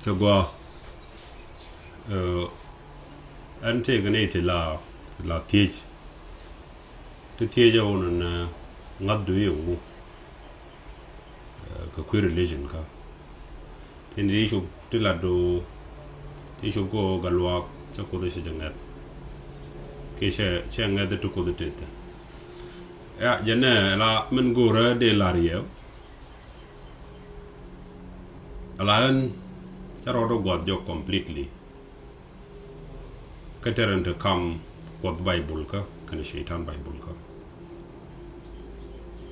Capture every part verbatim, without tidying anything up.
Ti gɔaa. Ɛ, ɛn tëëkɛ ni ti la, la thiec. Ti thiec ɛ wun ɛn, ɛ, ŋa̱thdu i̱ ɛŋu, ɛ, kɛ kui̱ religion kä. Tin ti cop ti latdu, ti cop kɛ ɣöö Gatluak cɛ Kuoth cɛ jɛ ŋɛth. Kiɛ cɛ, cɛ ŋɛth ti Kuoth tëë thi̱n. Ya, jɛn ɛ la min go̱o̱rä dee lar yɛ. Ala ɣän cä rɔɔdä gua̱th jɔk completely. Kä tɛr ɛn te kam Kuɔth Baibul kä kɛnɛ Cɛytan Baibul kä.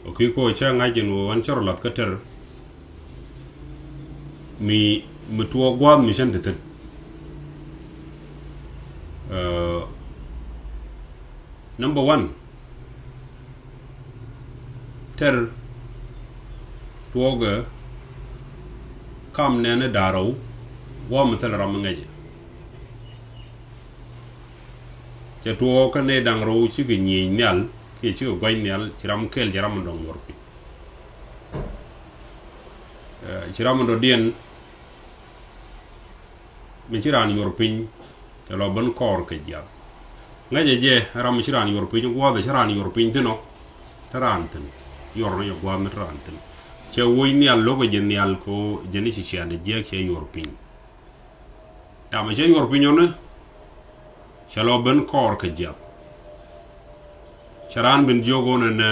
Ɔ ki̱ kɔ cä ŋa̱c jɛn ɣöö ɣän cä rɔ lath kä tɛr mi, mi tuɔɔk gua̱a̱th mi cän te thi̱n. Ɛ, number one, tɛr tuɔɔkɛ kam nɛɛni da̱ŋrɛw gua̱a̱th mi thilɛ ram mi ŋäcɛ. Cɛ tuɔɔk kä nɛy da̱ŋrɛw cikɛ nyieny nhial kiɛ cikɛ gua̱c nhial, ci ram kɛl, ci ram mi dɔ̱ŋ yuɔr piny. Ɛ, ci ram mi dɔ̱diɛn mi ci raan yuɔr piny, cɛ lɔ ben kɔɔr kɛ jiath. Ŋäcɛ jɛ ram mi ci raan yuɔr piny, gua̱a̱th ci raan yuɔr piny thi̱n ɔ, te raan thi̱n. Yuɔr ni jɛ gua̱a̱th mi te raan thi̱n. Cɛ woc nhial, lo̱kɛ jɛ nhial kɛ ɣöö jɛn i̱ ci ciaŋdɛ jiääk cɛ yuɔr piny. Yamɛ cɛ yuɔr piny ɔni, cɛ lɔ ben kɔɔr kɛ jiath. Cɛ raan ben jiök ɣöö nɛnɛ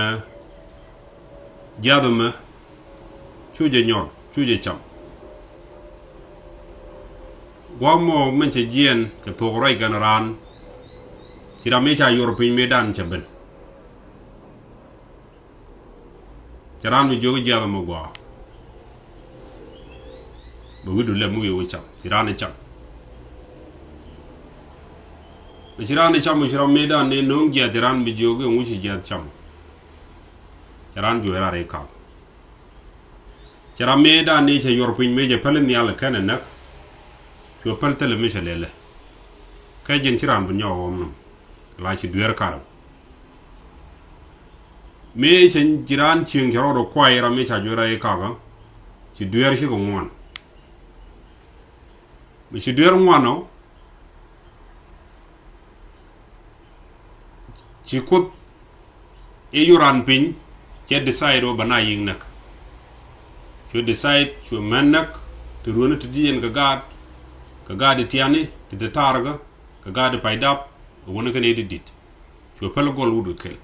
jiath ɛmɛ cu jɛ nyɔt, cu jɛ cam. Gua̱a̱th mɔ min cɛ jiɛɛn cɛ thuɔ̱k ruac kɛnɛ raan, ci ram mi ca yuɔr piny mëëdan cɛ ben. Cɛ raan mi jiök jiath ɛmɔ gua̱a̱, bɛ wi̱cdu lɛp mi wi̱i̱ wä cam, ci raan ɛ cam. Bɛ ci raan ɛ cam, ci ram mëëdan ni no̱o̱ŋ jiath, ci raan mi jiök ɛŋu ci jiath cam. Cɛ raan juɔc raar i̱ kak. Cɛ ram mëëdan ni cɛ yuɔr piny mëë cɛ päl i̱ nhial kɛnɛ näk. Cuɛ päl thilɛ mi cɛ lɛlɛ. Kä jɛn ci raan bi nyɔk ɣɔm nɔm. La ci dueer karɛ. Mëë cɛ ji̱ raan cieŋ cɛ rɔɔdɛ kuay ram mëë ca juɔc raar i̱ kakä, ci dueer cikɛ ŋuan. Mi ci dueer ŋuan ɔ, ci Kuoth i̱ yuɔr raan piny, cɛ decide ɔ bɛ na yi̱k näk. Cuɛ decide, cuɛ män näk, ti rueni ti di̱t yɛn kɛ gaat, kɛ gaat i̱ tiani, ti ti taarkä, kɛ gaat i̱ pay dap, ɛ wuni kɛn i̱ ti di̱t. Cuɛ päl gɔl wut kɛ kɛl.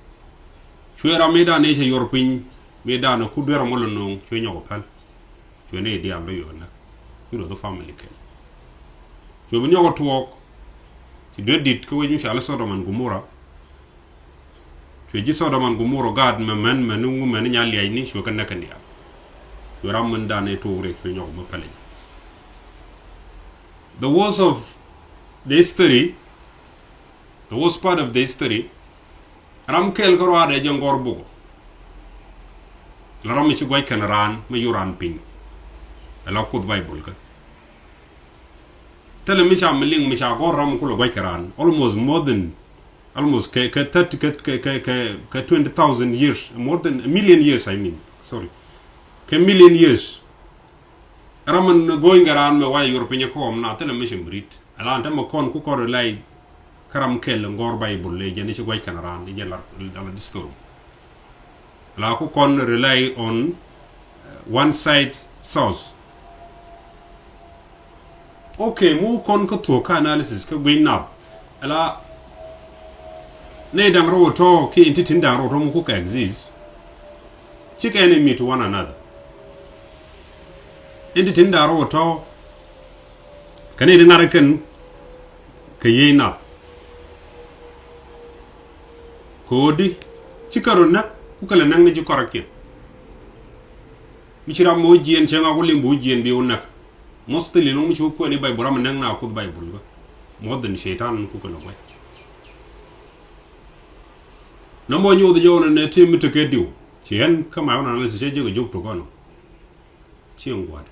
Cuɛ ram mëëdan i̱ cɛ yuɔr piny, mëëdan ɛ ku duer ɛmɔ lɛ no̱o̱ŋ, cuɛ nyɔk ɛ päl. Cuɛ ni diaal dɔ yuɔr näk. Cuɛ luɔth family kɛl. Cuɛ bi nyɔk ɛ tuɔɔk. Ci duer di̱t kä wec mi cɔal i̱ Sodom and Gomorrah. Cuɛ ji̱ Sodom and Gomorrah gaat mɛ män, män ni ŋu, män ni nya liac ni, cuɛ kɛ näk kɛn diaal. Cuɛ ram min dan i̱ tuɔɔk riɛk cuɛ nyɔk mi päl i̱. The worst of the history, the worst part of the history, ram kɛl kä ruaadɛ jɛ ŋɔr bukɔ. La ram mi ci gua̱c kɛn raan mi yu raan piny. Ɛ la Kuoth Baibul kä. Thilɛ mi ca mi liŋ mi ca gɔr ram kulɛ gua̱c kɛ raan. Almost more than, almost kɛ, kɛ thirty, kɛ, kɛ, kɛ, kɛ, kɛ twenty thousand years, more than a million years, I mean, sorry. Kɛ million years. Ram mi go̱o̱ny kɛ raan mɛ wayɛ yuɔr piny kä ɣɔm na thilɛ mi cɛ mi rit. Ala te mɛ kɔn ku kɔn rely kä ram kɛl ŋɔr Baibul lɛ jɛn i̱ ci gua̱c kɛn raan i̱ jɛ la, la, la disturb. Ala ku kɔn rely on, uh, one side source. Okay, mu kɔn kä thuɔ̱k kä analysis kä gui̱ny nath. Ala nɛy da̱ŋ rɛw tɔ̱ ki in ti tin da̱ŋ rɛw tɔ̱ mu ku kɛ exist. Cikɛ enemy to one another. In ti tin da̱ŋ rɛw tɔ̱ kɛ nɛy ti ŋa̱r kɛn kɛ yiey nath. Kɛ ɣöö di ci kɛ rɔ näk ku kɛ lɛ näk ni ji̱ kɔrɔkiɛn. Mi ci ram mi wä jiɛɛn cɛ ŋa ku lim bi wä jiɛɛn bi wä näk. Mostly nuŋ mi ci wä kuɛn i̱ Baibul ram mi näk na Kuoth Baibul kä. More than Cɛytan ku kɛ lɛ gua̱c. Nɔmɔ nyoth jɔwä nɛ ti mi tekɛ diw. Ci ɣän kä my own analysis cɛ jek a jok to gɔnɔ. Ci ŋuat.